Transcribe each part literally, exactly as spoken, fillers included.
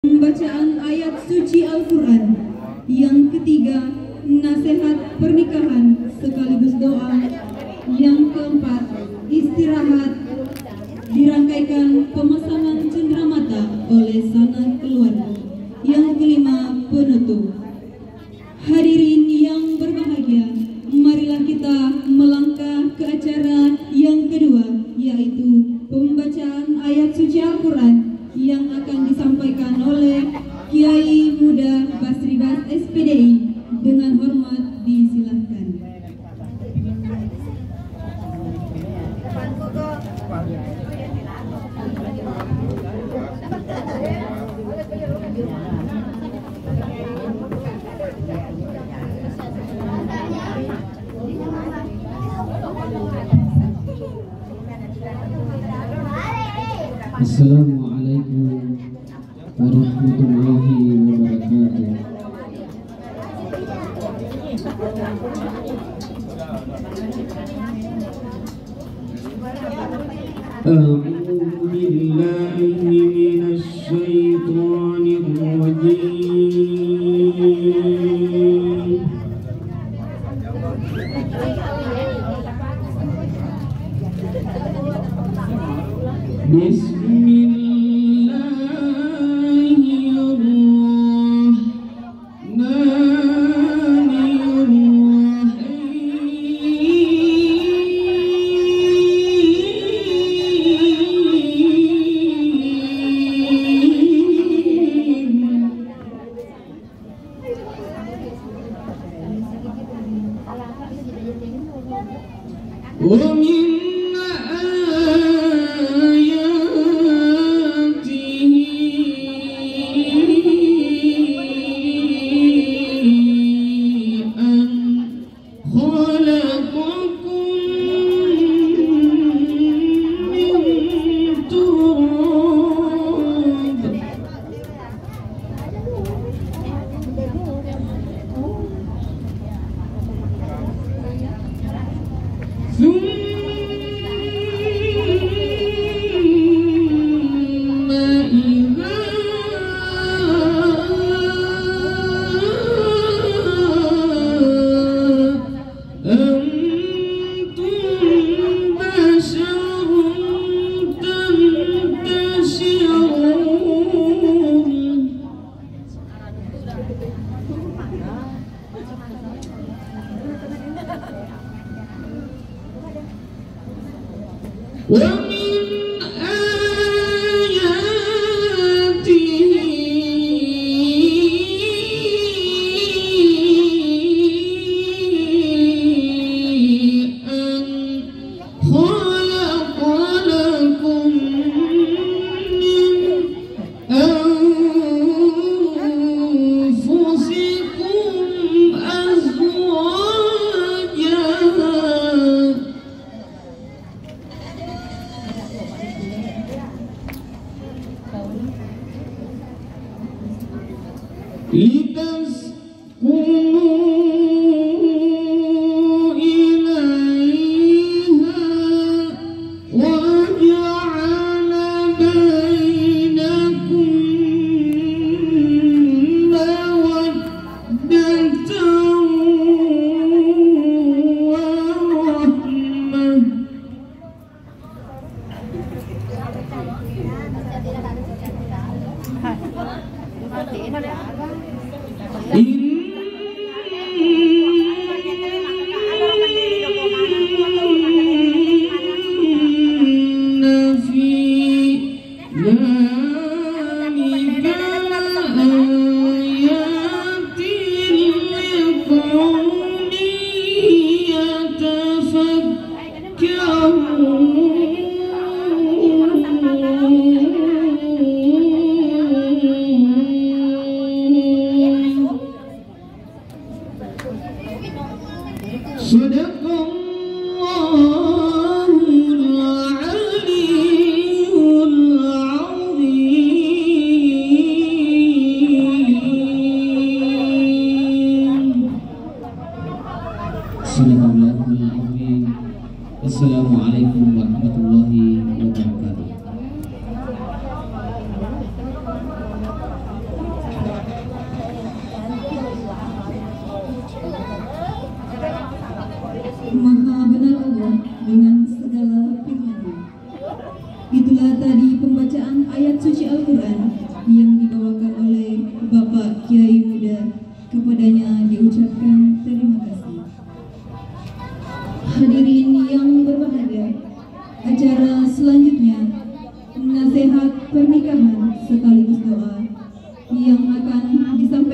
Pembacaan ayat suci Al-Quran. Yang ketiga, nasihat pernikahan sekaligus doa. Yang keempat, istirahat, dirangkaikan pemasangan cendera mata oleh sanak keluarga. Yang kelima, penutup. Hadirin yang berbahagia, marilah kita melangkah ke acara yang kedua, yaitu pembacaan ayat suci Al-Quran yang akan disampaikan oleh Kiai Muda Basri Bas, S P D I. Dengan hormat disilahkan. Assalamualaikum warahmatullahi wabarakatuh. أعوذ بالله من الشيطان الرجيم. بسم الله الرحمن الرحيم. ومن آياته أن خلقكم من تراب. ثم إذا أنتم بشر تنتشرون. ومن آياته أن خلق لكم من أنفسكم أزواجا لتسكنوا إليها وجعل بينكم مودة ورحمة. إن في ذلك لآيات لقوم يتفكرون.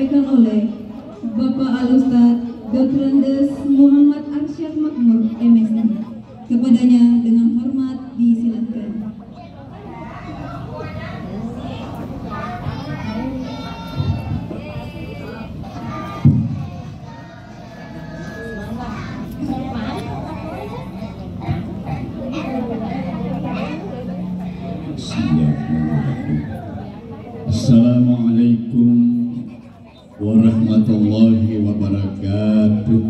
Oleh Bapak Al-Ustaz Doktor Andes Muhammad Arsyad Makmur, M Si. Kepadanya dengan hormat disilahkan. Assalamualaikum warahmatullahi wabarakatuh.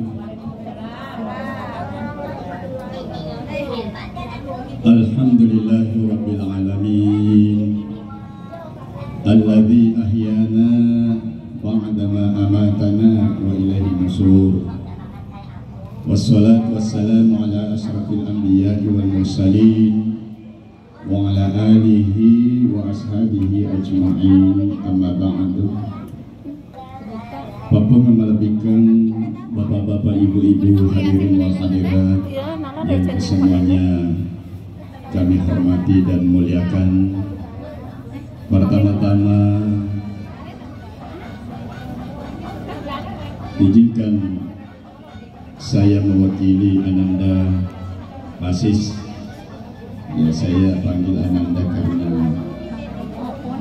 Alhamdulillahi rabbil alamin. Alladzi ahyana ba'dama amatana wa ilaihi nusyur. Wassalatu wassalamu ala asyrafil anbiya'i wal mursalin wa ala alihi wa ashabihi ajma'in, amma ba'du. Pappungeng malebbikkeng bapak-bapak, ibu-ibu, hadirin wal hadirat yang kesemuanya kami hormati dan muliakan. Pertama-tama, izinkan saya mewakili Ananda Asis. Ya, saya panggil Ananda karena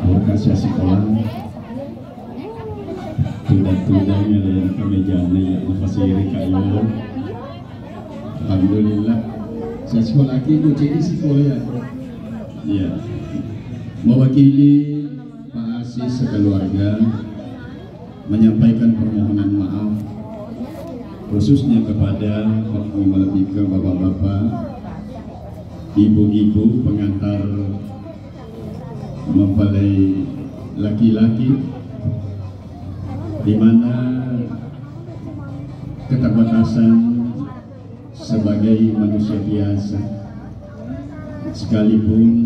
berkat saya sekolah. Tuda-tudanya dari anak kemejana ya, apa sih, Rika, ya. Alhamdulillah. Saya sekolah lagi, Bu, jadi sekolah ya. Iya. Mewakili Pak Asis sekeluarga menyampaikan permohonan maaf, khususnya kepada Pak Malabika, bapak-bapak, ibu-ibu pengantar mempelai laki-laki, di mana keterbatasan sebagai manusia biasa, sekalipun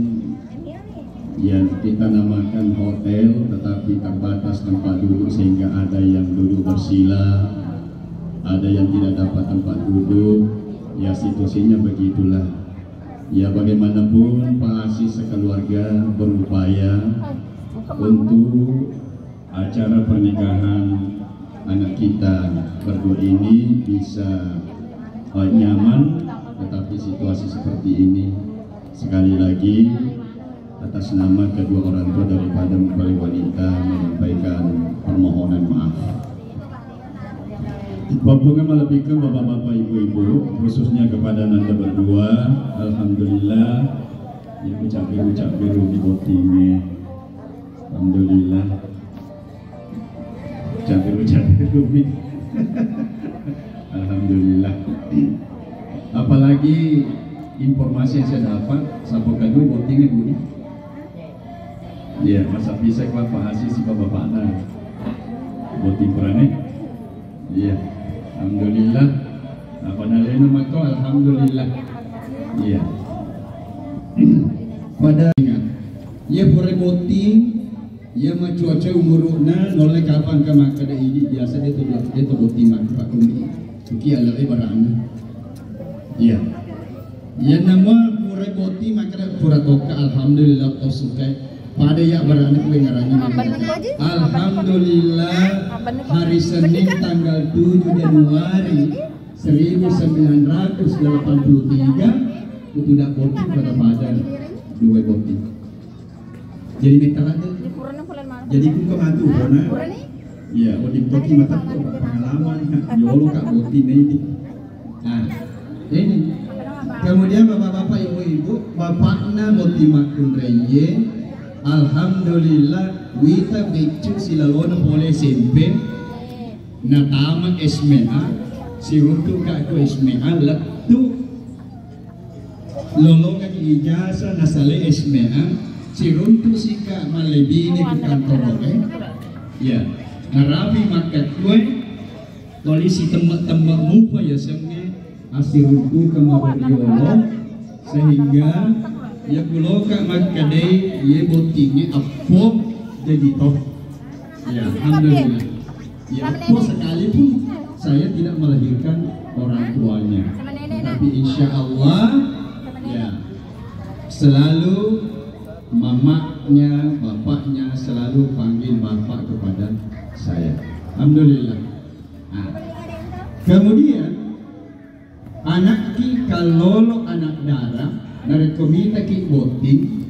yang kita namakan hotel, tetapi terbatas tempat duduk sehingga ada yang duduk bersila, ada yang tidak dapat tempat duduk. Ya, situasinya begitulah. Ya, bagaimanapun Pak Asis sekeluarga berupaya untuk acara pernikahan anak kita berdua ini bisa, eh, nyaman, tetapi situasi seperti ini, sekali lagi, atas nama kedua orang tua daripada mempelai wanita, menyampaikan permohonan maaf. Pappungeng malebbikkeng bapak-bapak, ibu-ibu, khususnya kepada Ananda berdua, alhamdulillah, ya, ucap-ucap di bottingnya. Alhamdulillah. Cabe-cabe bumi. Alhamdulillah. Apalagi informasi yang saya dapat, sapa kedua bottingnya, Bu, ini. Iya, masa bisa Pak Asis si bapakna. Botting purane. Iya. Alhamdulillah. Apa nalena mako, alhamdulillah. Iya. Pada ingat, iya pura botting, iya macuaca umuru'na, nulle kapang ka makkeda idi, biasa de to, de to botting makkeda pakumi. Uki ale'e barana. Iya. Iya, namo pura botting makkeda pura tokka, alhamdulillah, to sukai. Pada iya barana kuwe ngarangi. Alhamdulillah, hari Senin tanggal tujuh Januari seribu sembilan ratus delapan puluh tiga, kutuda botting pada-pada dua botting. Jadi metta ladde. Jadi ku ke matu, pona. Iya, oh, di botting mata tuh pengalaman. Yolo, Kak, botting ini. Nah, ini. Kemudian bapak-bapak, ibu-ibu, bapakna botting makkunraie, alhamdulillah, wita beccu silalona pole S M P. Natama S M A, siruntu ka ko S M A, lettu lolongeng ijazah, nasale S M A, siruntu sika mallebine ku kantoro e. Ya, narapi makkakkue, tolisi temme-temme mupa yasengnge, assiruntuka mabariolo, sehingga iya kuloka makkedai iya bottingnge eppo jadi to. Ya, alhamdulillah. Ya, eppo sekalipun saya tidak melahirkan orang tuanya. Tapi insya Allah, ya, selalu mamaknya, bapaknya selalu panggil bapak kepada saya. Alhamdulillah. Nah, kemudian anakki kallolo anak dara, narekko mitaki botting,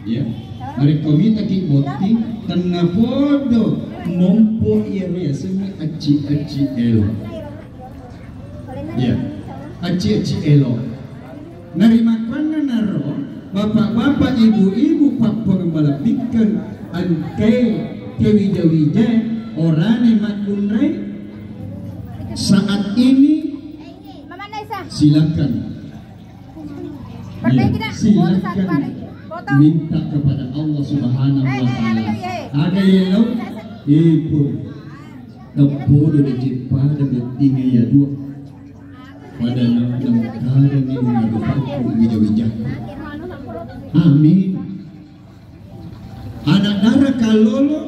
ya, narekko mitaki botting, tennapodo mompo iya riasengnge acci-acci elo. Ya, acci-acci elo. Narimakkuannanaro, bapak-bapak, ibu-ibu, pappang malebbikkeng engkae kewija-wija orane makkunrai saat ini, silakan. Ya, silakan minta kepada Allah Subhanahu wa Ta'ala. Aga yelo? Ipun. Teppodo deceng pada bottingnge iya dua. Pada na-, nengkareni narupaku wija-wijaku. Amin. Anak dara kallolo,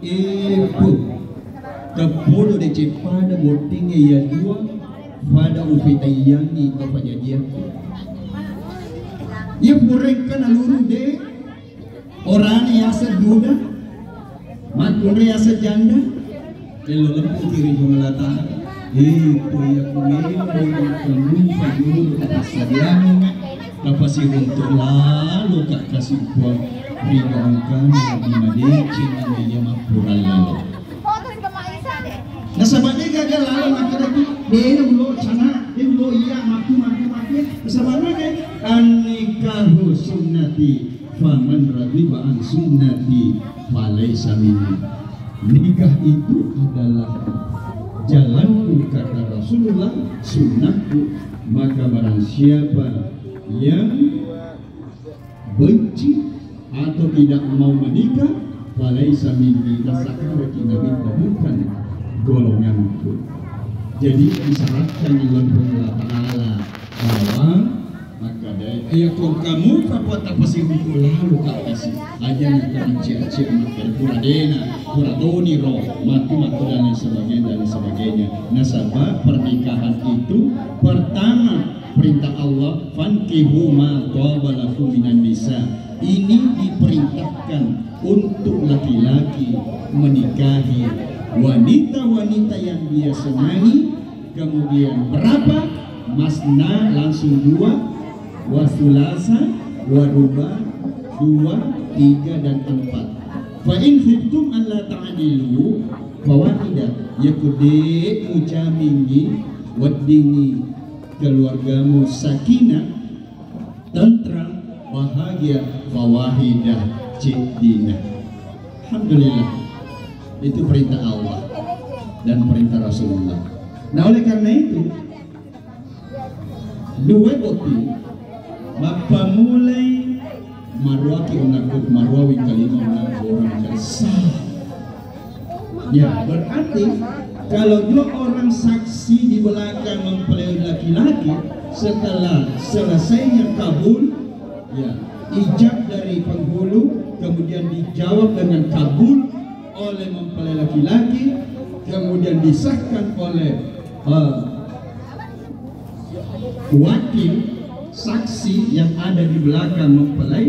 eppu. Teppodo deceng pada bottingnge iya dua, pada upetaiyangngi to pajajiakku. Iya pura engka naluru de, Orane yaseng duda, makkunrai yaseng janda, tello leppuki ri Puang Allah Ta'ala. Eh, ko iya ku memang makkunrai jodoh, tapassadiangengnga, tapasiruntu laloka kasi Puang, ri gangkana di madeceng iya mappura lalo. Nasaba de gaga lalo makkeda tu, de ulo cana, de ulo iya, matu, matu, matu. Nasaba de annikahu sunnati. Faman raghiba an sunnati falaisa minni. Nikah itu adalah jalanku, kata Rasulullah, sunnahku. Maka barang siapa yang benci atau tidak mau menikah, falaisa minni, nasakkaraki Nabitta, bukan golonganku. Jadi disyaratkan oleh Allah Ta'ala bahwa Makkeda, iya ko engka mupa ko tapasiruntu lalo ka kasi. Aja engka macia-cia makkeda pura dena, pura toni ro, matu, matu dan lain sebagainya, dan lain sebagainya. Nasaba pernikahan itu pertama perintah Allah, "Fankihu ma thaba lakum minan nisa." Ini diperintahkan untuk laki-laki menikahi wanita-wanita yang dia senangi. Kemudian berapa? Masna langsung dua, wa sulasa, wa ruba, dua, tiga, dan empat. Fa in khiftum alla ta'dilu fawahida. Yakko de mucamingi weddingi keluargamu sakinah, tentram, bahagia, fawahidah, ciddina. Alhamdulillah. Itu perintah Allah dan perintah Rasulullah. Nah, oleh karena itu, dua botting mappamulai maruaki onakku, maruawi kalima onakku orang besar. Ya, berarti kalau dua orang saksi di belakang mempelai laki-laki, setelah selesainya kabul, ya, ijab dari penghulu, kemudian dijawab dengan kabul oleh mempelai laki-laki, kemudian disahkan oleh, eh, wakil saksi yang ada di belakang mempelai,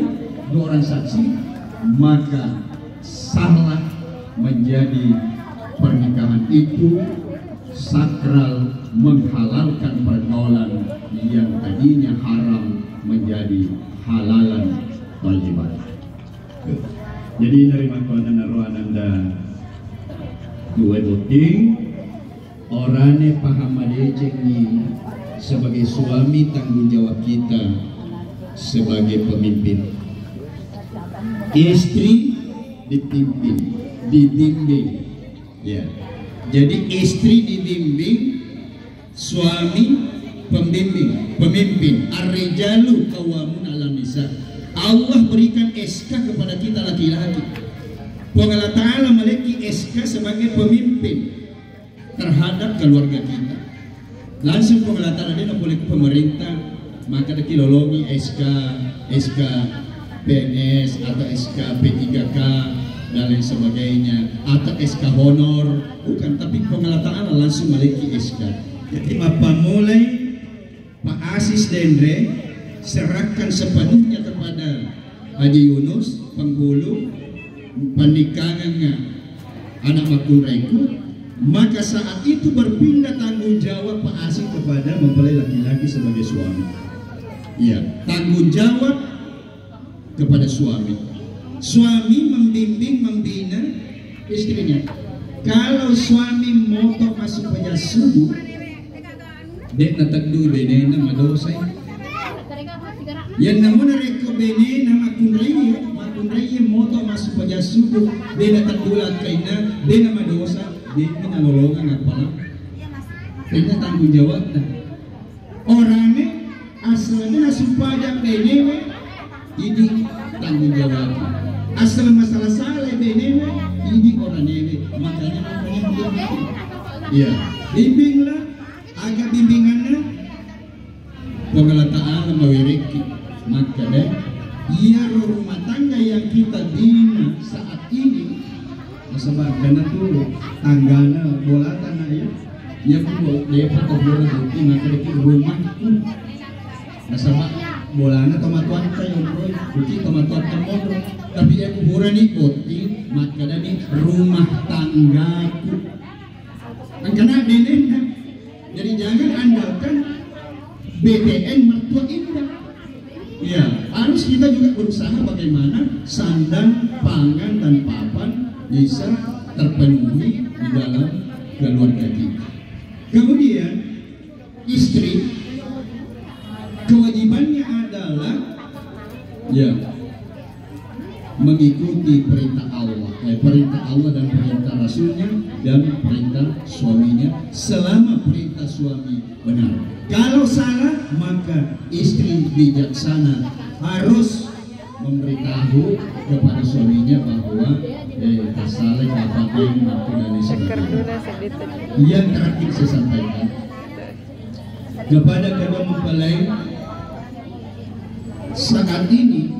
dua orang saksi, maka sahlah menjadi pernikahan itu sakral, menghalalkan pergaulan yang tadinya haram menjadi halalan thayyiban. Jadi, narimakkuannanaro ananda dua botting, orane paham madecengngi sebagai suami, tanggung jawab kita sebagai pemimpin. Istri dipimpin, dibimbing. Ya. Jadi istri dibimbing, suami pembimbing, pemimpin. Ar-rijalu qawwamuna 'alan nisa. Allah berikan S K kepada kita laki-laki. Puang Allah Ta'ala maleki S K sebagai pemimpin terhadap keluarga kita. Langsung Puang Allah Ta'ala, de napole ku pemerintah, maka deki lolongi S K, S K P N S atau S K P tiga K dan lain sebagainya, atau S K honor, bukan, tapi Puang Allah Ta'ala langsung maleki S K. Jadi, mappammulai Pak Asis Denre, serahkan sepenuhnya kepada Haji Yunus, penghulu, pernikahannya anak makkunraiku, Maka saat itu berpindah tanggung jawab Pak Asik kepada mempelai laki-laki sebagai suami. Iya, tanggung jawab kepada suami. Suami membimbing, membina istrinya. Kalau suami moto masuk paja subuh, de' nateddu benena, madosai. Yang namuna rekko benena makkunraie, makkunraie moto masuk paja subuh, de' nateddu lakkainna, de' namadosa, de' nalolongang appala. Karena tanggung jawabna. Orane assalna nasupajang benewe, idi tanggung jawab. Asal masalah salah benewe, idi oranewe. Makanya, makanya dia. Iya, bimbinglah, aga bimbinganna. Puang Allah Ta'ala mawerekki makkeda, iyaro rumah tangga yang kita bina saat ini, nasaba' engkana tu tanggana bolata na iya, iya ku de'pa to bola bukti makkeda ki rumahku. Nasaba' bolana tomatoatta yonroi, bukti tomatoatta monro. Tapi iya ku burani bukti makkeda ni rumah tanggaku. Engkana denenna. Jadi jangan andalkan B T N mertua indah. Ya, harus kita juga berusaha bagaimana sandang, pangan, dan papan bisa terpenuhi di dalam keluarga kita. Kemudian istri kewajibannya adalah, ya, mengikuti perintah Allah, eh, perintah Allah dan perintah Rasulnya dan perintah suaminya selama perintah suami benar. Kalau salah, maka istri bijaksana harus memberitahu kepada suaminya bahwa, eh, tak salah, apa yang aku dan sebagainya. Yang terakhir saya sampaikan, kepada kedua mempelai, saat ini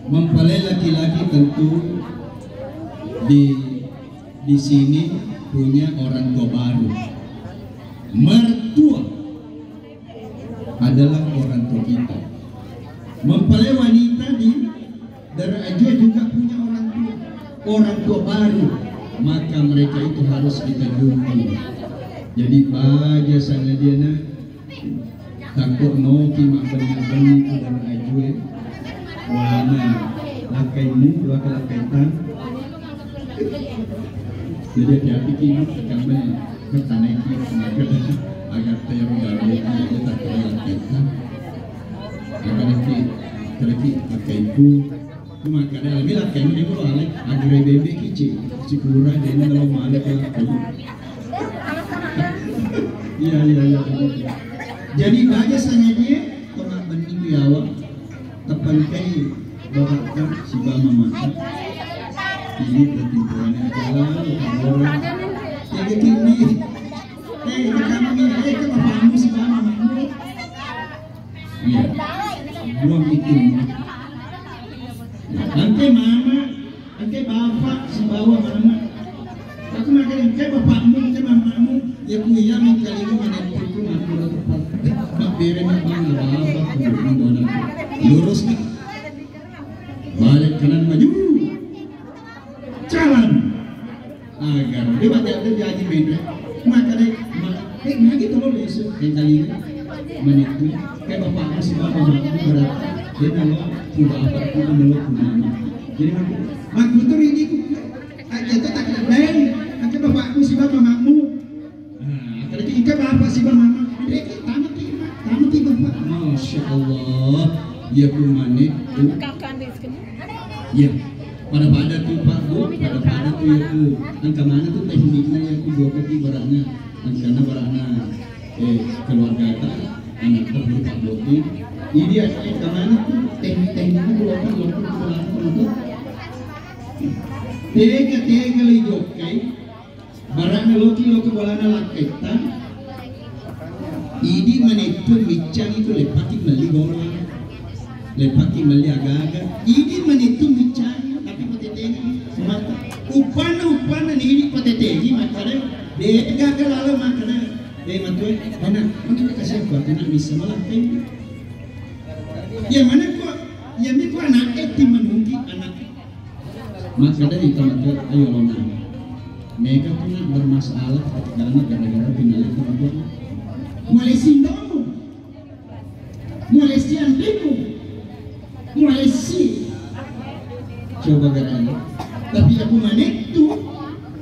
mempelai laki-laki tentu di, di sini punya orang tua baru. Mertua adalah orang tua kita. Mempelai wanita di Dara Ajua juga punya orang tua, orang tua baru, maka mereka itu harus kita dukung. Jadi baja sangadinna, takut noki mabbenni-benni ku Dara Ajua, bolana lakkaimu, dua ke lakkaitang. Jadi hati-hati ki, kamu pertanyaan ki, maka agar tero dan dia tak terlalu. Agar ki, terki pakai ku. Cuma kada lagi lah, kamu ni kalau alai agre bebe kici, si kura dia ni kalau malik lah. Iya, iya, iya. Jadi baja sangadinna, kau nak bening di awak. Tepalikai babakka siba mamakka. Ini bertimpuan yang jalan, orang. Jaga kini. Eh, kamu ni, eh, ke bapakmu siba mamakmu. Iya. Buang itu. Nanti mama Engka bapa sibawa mama. Aku makkeda engka bapakmu, engka mamamu, ya ku iya mengkalinga manettuku makkuro tepat. Mabbere mabbana bapa ku dona. Lurus ka. Balik kanan maju. Jalan. Agar dia baca ada diaji mendre. Makkeda ma-, eh, magi tolo lesu mengkalinga manettu. Kayak bapakmu sibawa mamamu berarti dia nalo ku bapa ku nalo ku mama. Jadi makkuro Makkuturi diku, aja to tak ada, aja bapakmu siba mamamu. Nah, kalau kita bapak siba mama, mereka tamat lima, tamat lima, Pak. Masya Allah, ya ku manettu. Ya, pada-pada tu Pak Bu, pada-pada tu ya ku. Engka mana tu tekniknya ya ku, dua kaki baraknya. Engkana barakna, eh, keluargata, anakta, bapak boti. Jadi, eh, kemana tuh teknik-tekniknya, keluarga, keluarga, keluarga, keluarga. Tega-tega le jokkai, barakna loki, loki bolana lakketta. Idi manettu miccangi tu lepaki melli golla. Lepaki melli aga-aga. Idi manettu miccangi, tapi patetengi. Maka uppanna, uppanna ni idi patetengi, makkeda, de gaga lalo makkeda, eh, matue, anak, maka kita kasihan buat anak bisa malah, eh. Ya mana kok, ya mi kok anak, eh, tim menunggi anak. Makkeda ita matue, ayo lona. Mega tu nak bermasalah karena gara-gara pinalai kemampuan. Mulai sindomu, mulai sianrimu, mulai si. Coba gara-gara. Tapi aku manettu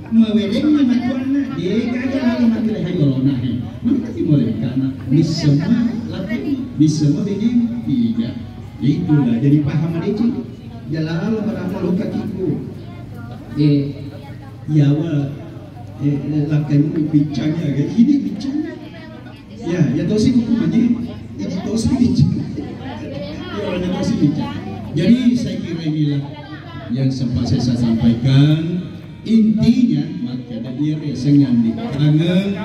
mawerengi matuanna, dega aja lalo mati lehai olona he. Mana ti mulai karena bisa ma laki, bisa ma bene, tiga. Itulah jadi paham aja. Jalalo marama lo kakiku. Eh, yawa, eh, eh, lakaimu biccangnya, eh, ini biccangnya. Ya, ya tosi kuku mani, ini tosi biccang. Ya, ya tosi biccang. Jadi saya kira inilah yang sempat saya sampaikan. Intinya, maka ada iya riaseng yang dikangen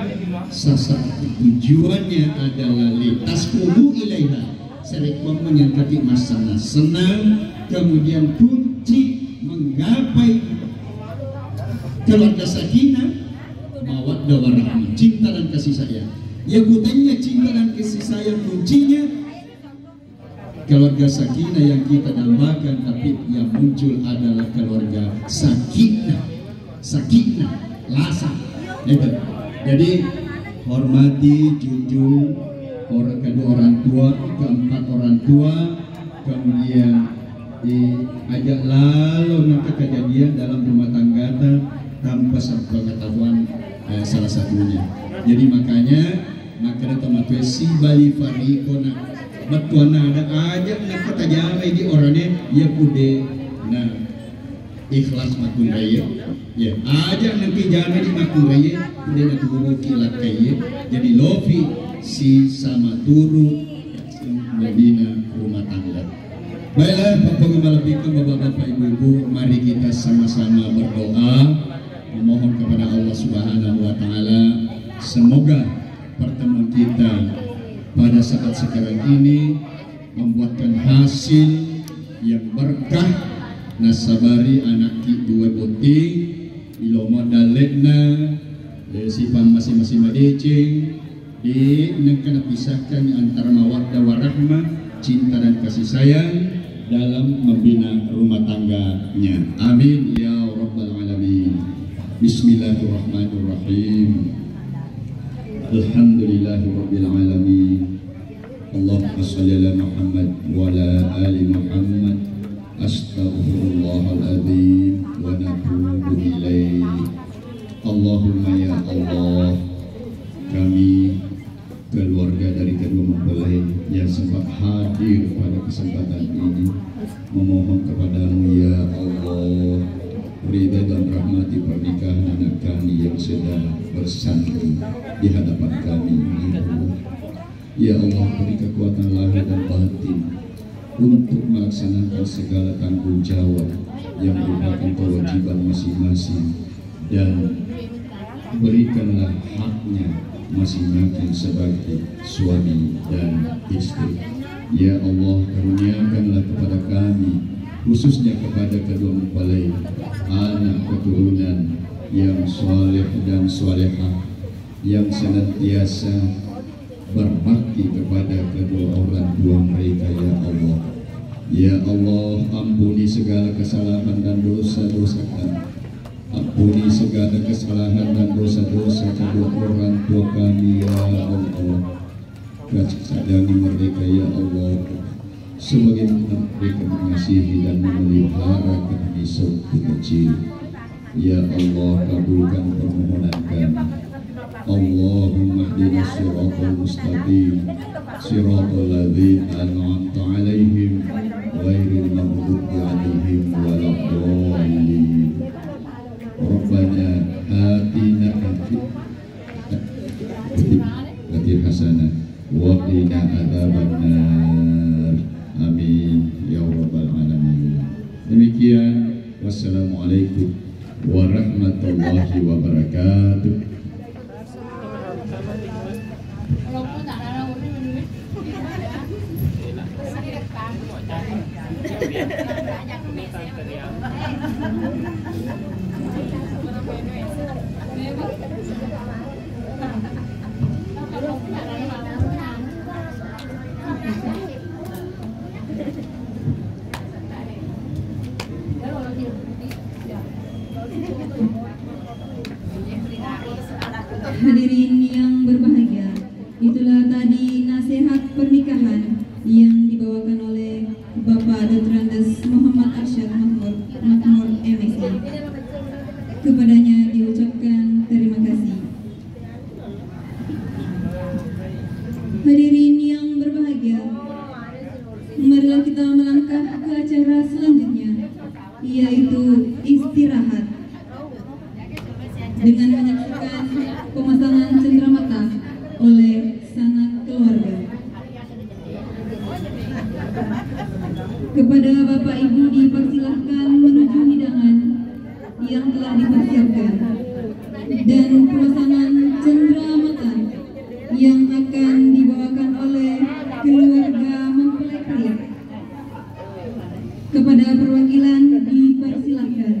sasaran tujuannya adalah litas kumu ilaiha. Sarekkuammengngi engkaki massana senang, kemudian kunci menggapai keluarga sakinah, mawaddah warahmah, cinta dan kasih sayang. Ya, kutanya cinta dan kasih sayang kuncinya, keluarga sakinah yang kita dambakan, tapi yang muncul adalah keluarga sakinah. Sakinah, lasa. Itu. Jadi, hormati, junjung orang kedua orang tua, keempat orang tua, kemudian diajak lalu nanti kejadian dalam rumah tangga tanpa sepengetahuan, eh, salah satunya. Jadi makanya, makanya teman-teman si Bali Fariko nak bettuanna ada aja nak tajamai di orane ya kude. Nah, ikhlas makkunraiye. Ya, aja nanti jame di makkunraiye, udah naturuki lakkaiye. Jadi lofi si sama turu membina rumah tangga. Baiklah, Bapak Gembala Pikir, Bapak-bapak, Ibu-ibu, mari kita sama-sama berdoa memohon kepada Allah Subhanahu wa Ta'ala, semoga pertemuan kita pada saat sekarang ini membuahkan hasil yang berkah. Nasabari anakki dua botting, ilomo dalle'na, eh, sipang masing-masing madeceng, di nengka napisahkan antara mawaddah warahmah, cinta dan kasih sayang dalam membina rumah tangganya. Amin ya rabbal alamin. Bismillahirrahmanirrahim. Alhamdulillahirabbil alamin. Allahumma shalli ala Muhammad wa ala ali Muhammad. Astaghfirullahaladzim wa natubu ilaih. Allahumma ya Allah, kami keluarga dari kedua mempelai yang sempat hadir pada kesempatan ini memohon kepadamu ya Allah, ridha dan rahmati pernikahan anak kami yang sedang bersanding di hadapan kami ini, ya Allah. Ya Allah, beri kekuatan lahir dan batin untuk melaksanakan segala tanggung jawab yang merupakan kewajiban masing-masing, dan berikanlah haknya masing-masing sebagai suami dan istri. Ya Allah, karuniakanlah kepada kami, khususnya kepada kedua mempelai, anak keturunan yang soleh dan solehah, yang senantiasa berbakti kepada kedua orang tua mereka, ya Allah. Ya Allah, ampuni segala kesalahan dan dosa-dosa kami. Ampuni segala kesalahan dan dosa-dosa kedua orang tua kami, ya Allah. Kasih sayangi mereka, ya Allah, sebagaimana mereka mengasihi dan memelihara kami sewaktu kecil. Ya Allah, kabulkan permohonan kami. Allahumma ihdinas siratal mustaqim, siratal ladzina an'amta 'alaihim, ghairil maghdubi 'alaihim waladdallin. Rabbana atina fid dunya hasanah wa qina adzabannar. Amin ya rabbal alamin. Demikian, wassalamualaikum warahmatullahi wabarakatuh. Hadirin yang berbahagia, itulah tadi nasihat pernikahan yang dibawakan oleh Bapak Doktor Andes Muhammad Arsyad Makmur, Makmur, M Si. Kepadanya diucapkan terima kasih. Hadirin yang berbahagia, marilah kita melangkah ke acara selanjutnya, yaitu istirahat dengan menyaksikan pemasangan cendera mata oleh sanak keluarga. Kepada Bapak Ibu dipersilahkan menuju hidangan yang telah dipersiapkan dan pemasangan cendera mata yang akan dibawakan oleh keluarga mempelai pria. Kepada perwakilan dipersilahkan.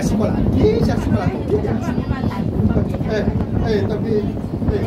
Sekolah, iya, sekolah. Eh, eh, tapi, eh,